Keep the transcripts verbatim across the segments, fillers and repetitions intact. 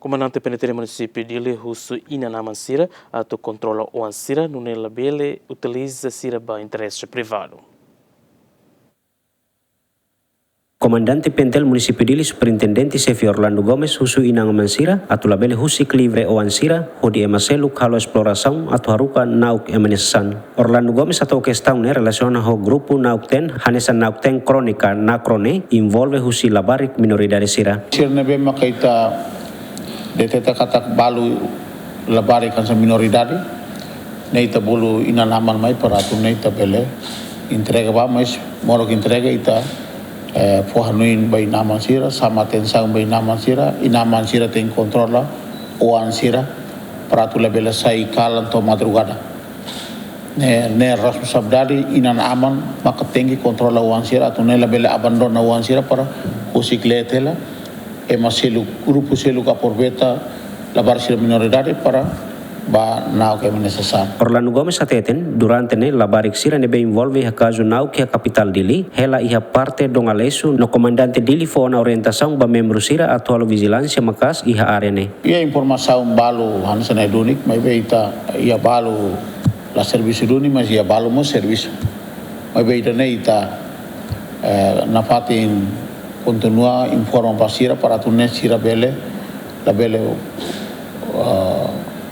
Komandante P N T L Munisípiu Dili husu inan-aman sira atu kontrola oan sira, nune'e labele utiliza sira ba interese privadu. Komandante P N T L Munisípiu Dili, Superintendente Xefe Orlando Gomes, husu inan-aman sira atu labele husik livre oan sira hodi ema seluk halo esplorasaun atu haruka na'ok ema nia sasán. Orlando Gomes hato'o kestaun ne'e relasiona ho grupu na'ok-teen, hanesan na'ok-teen krónika NAKRO ne'e, envolve husi labarik minoridade sira. Sira ne'ebé maka ita deteta katak balu labarik hanesan minoridade, ne'e ita bolu inan-aman mai para atu nune'e ita bele entrega ba, mas modo ke entrega ita, eh, fó hanoin ba inan-aman sira, xama atensaun ba inan-aman sira, inan-aman sira tenke kontrola oan sira para atu labele sai kalan to'o madrugada. Ne'e, ne'e responsabilidade inan-aman maka tenke kontrola oan sira, atu nune'e labele abandona oan sira para husik leet hela, ema seluk, grupu seluk aproveita labarik sira minoridade para ba na'ok ema nia sasán. Orlando Gomes hateten, durante ne'e labarik sira ne'ebé envolve iha kazu na'ok iha kapitál Dili, hela iha parte Dom Aleixo, no komandante Dili fó ona orientasaun ba membru sira atu halo vijilánsia maka'as iha área ne'e. Iha informasaun balu hanesan ne'e duni, maibé ita iha balu la servisu duni, mas iha balu mós servisu. Maibé ida-ne'e ita, eh, nafatin kontinua informa ba sira para atu nune'e sira bele, labele, eh,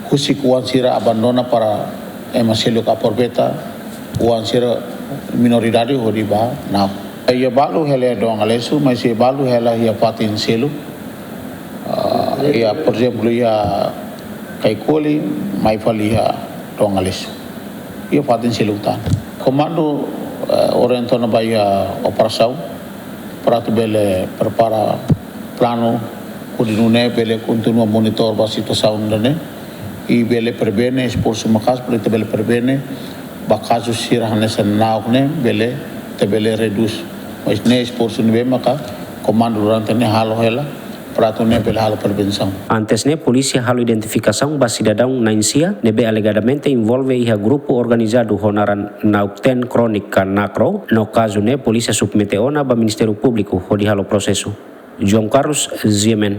husik oan sira abandona para ema seluk aproveita oan sira minoridade hodi ba na'ok. Iha balu hela Dom Aleixo, mas iha balu hela iha fatin seluk. Ah, iha, por ezemplu, iha Kaikoli, mai fali iha Dom Aleixo. Iha fatin seluk tan. Komandu, eh, orienta ona ba iha operasaun, para atu bele prepara planu, hodi nune'e bele kontinua monitor ba situasaun ida-ne'e, i bele prevene, esforsu maka'as, para ita bele prevene, ba kazu sira hanesan na'ok ne'e, bele, ita bele redús. Mas ne'e esforsu ne'ebé maka komandu durante ne'e halo hela, para atu nune'e bele halo prevensaun. Antes ne'e, polísia halo identifikasaun ba sidadaun na'in-sia ne'ebé alegadamente envolve iha grupu organizadu ho naran na'ok-teen krónika NAKRO, no kazu ne'e polísia submete ona ba Ministériu Públiku hodi halo prosesu. João Carlos, G M N.